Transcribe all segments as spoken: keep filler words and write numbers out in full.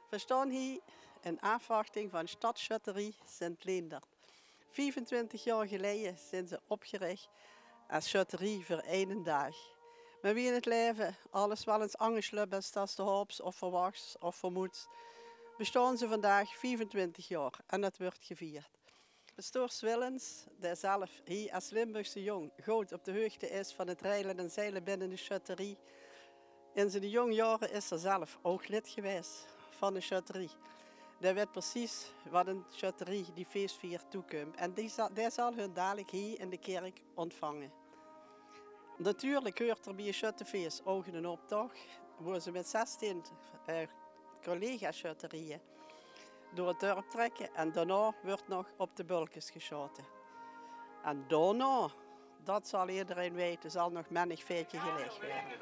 Veer staon hie in aafwachting van Stadsjötterie Sint Leendert. Viefentwintig jaor geleie zeen ze opgerich es sjötterie veur eine daag. Mer wie in 't laeve alles waal ins angers löp es det se hoops of verwachs of vermoeds, bestaon ze vandaag viefentwintig jaor en det wuuert gevierd. Pastoor Swillens, dae zelf hie es Limburgse jóng good op de heugde is van 't reile en zeile binne de sjötterie. In zien jóng jaore is 'r zelf ouch lid gewaes van de sjötterie. Dae weit precies waat ein sjötterie die fees viert toekump. En die zal, dae zal hun dalik hie in de kèrk óntvange. Natuurlik huuert d'r bie ein sjöttefees ouch eine optoch, wo ze mit zestien, eh, collega-sjötterieë door 't dörp trèkke en daonao wuuert nog op de bölkes gesjaote. En daonao, det zal ederein weite, zal nog mennig veetje gelag waere.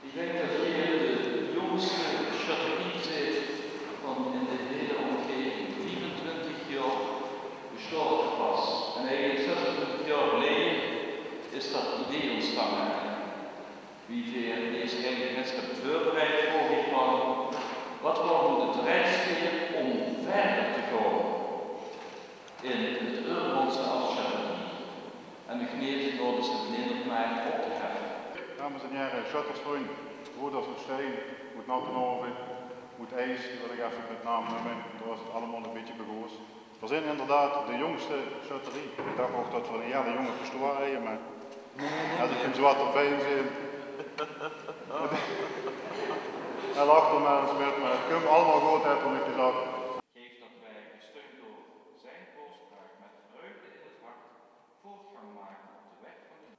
Ich dink det hie de jóngste sjötterie zit van in de hiele ómgaeving. Viefentwintig jaor bestaot 't pas. En eigelik zesentwintig jaor geleje is det idee óntstange. Wie veer dees gelegenheid höbbe veurbereid, vroog ich van: waat waor noe de drijfveer óm wiejer te gaon in 't Eurmondse es sjötterie en de gneet nao de Sint-Leendert-maart op te heffe? Dames en hiere, sjöttersvrunj, broeders oet Stein, oet Nattenhove, oet Eijs, die wil ich effe mit naam neume, dao is 't allemaol ein bietje begós. Veer zeen inderdaad de jóngste sjötterie. Ich dach ouch det veer eine hiele jónge pastoor hawwe, mer es ich 'm zoe waat d'rbie zeen. Hae lach d'r mer ins mit, mer 't kump allemaol good, haet 'r mich gezag. Geef dat wij, gesteund door zijn voorspraak, met vreugde in het hart voortgang maken op de weg van de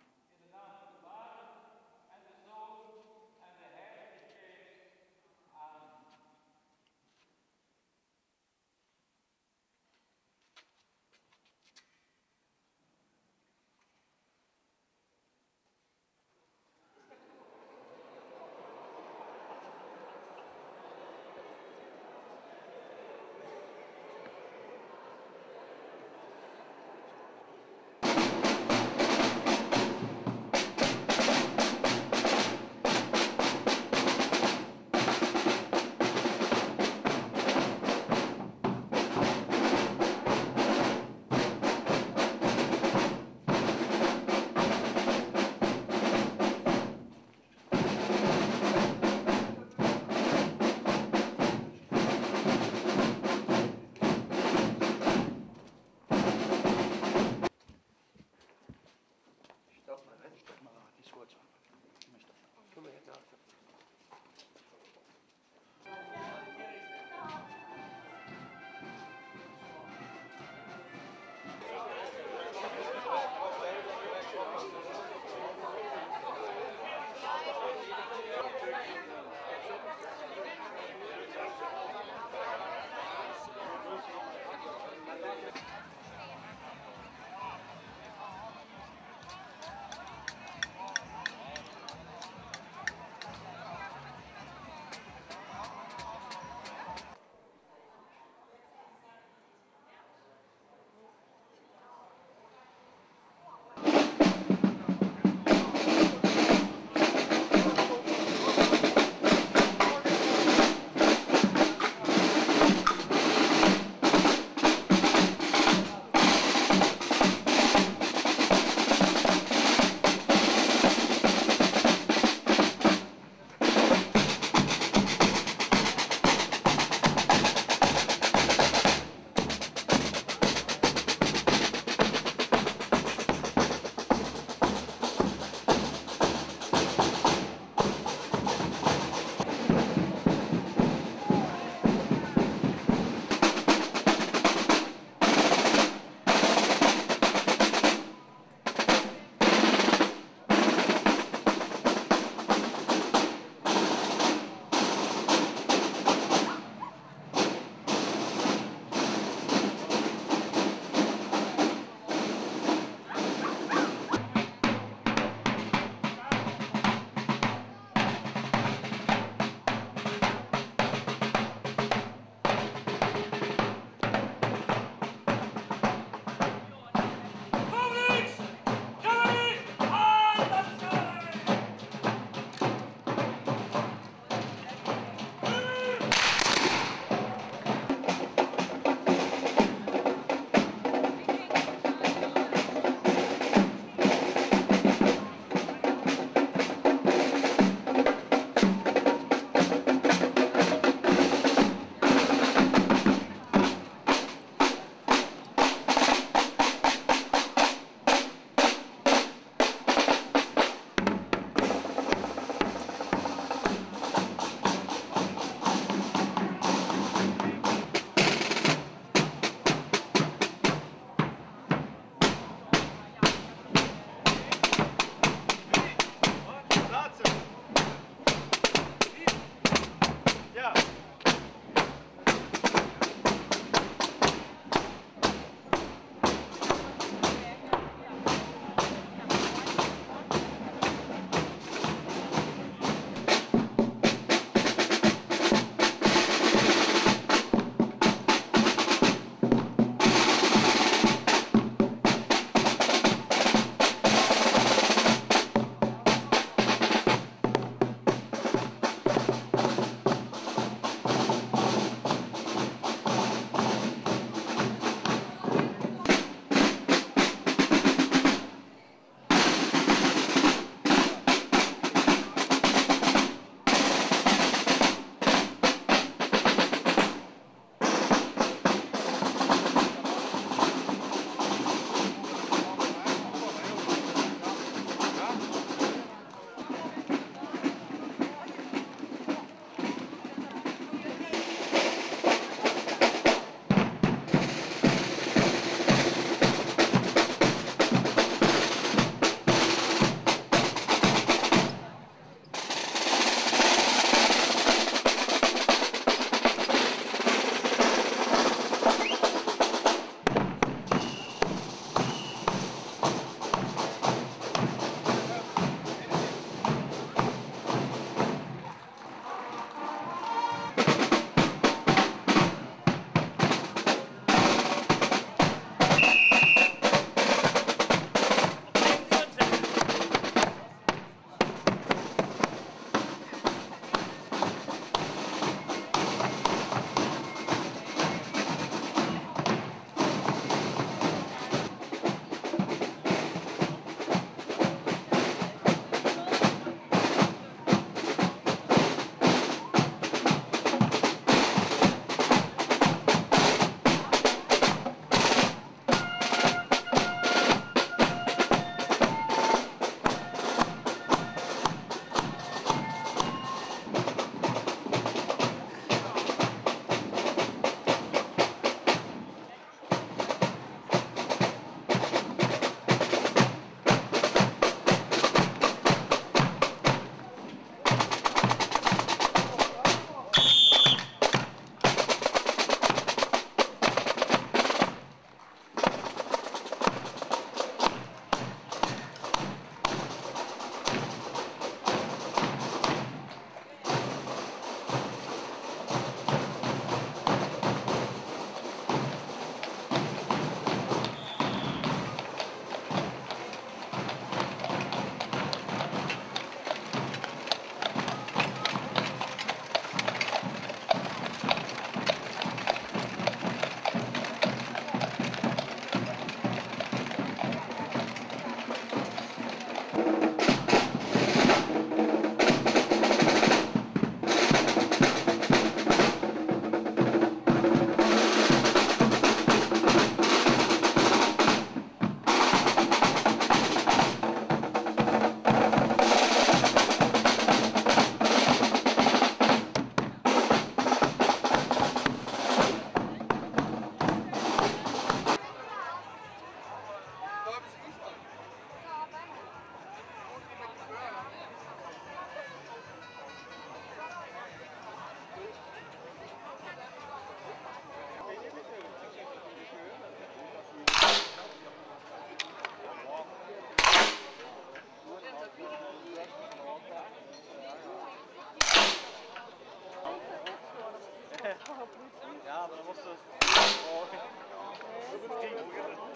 Ja, maar dan wordt ze.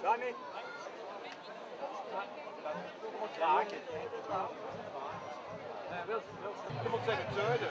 Danny. Kraken. Je moet zeggen, zuiden.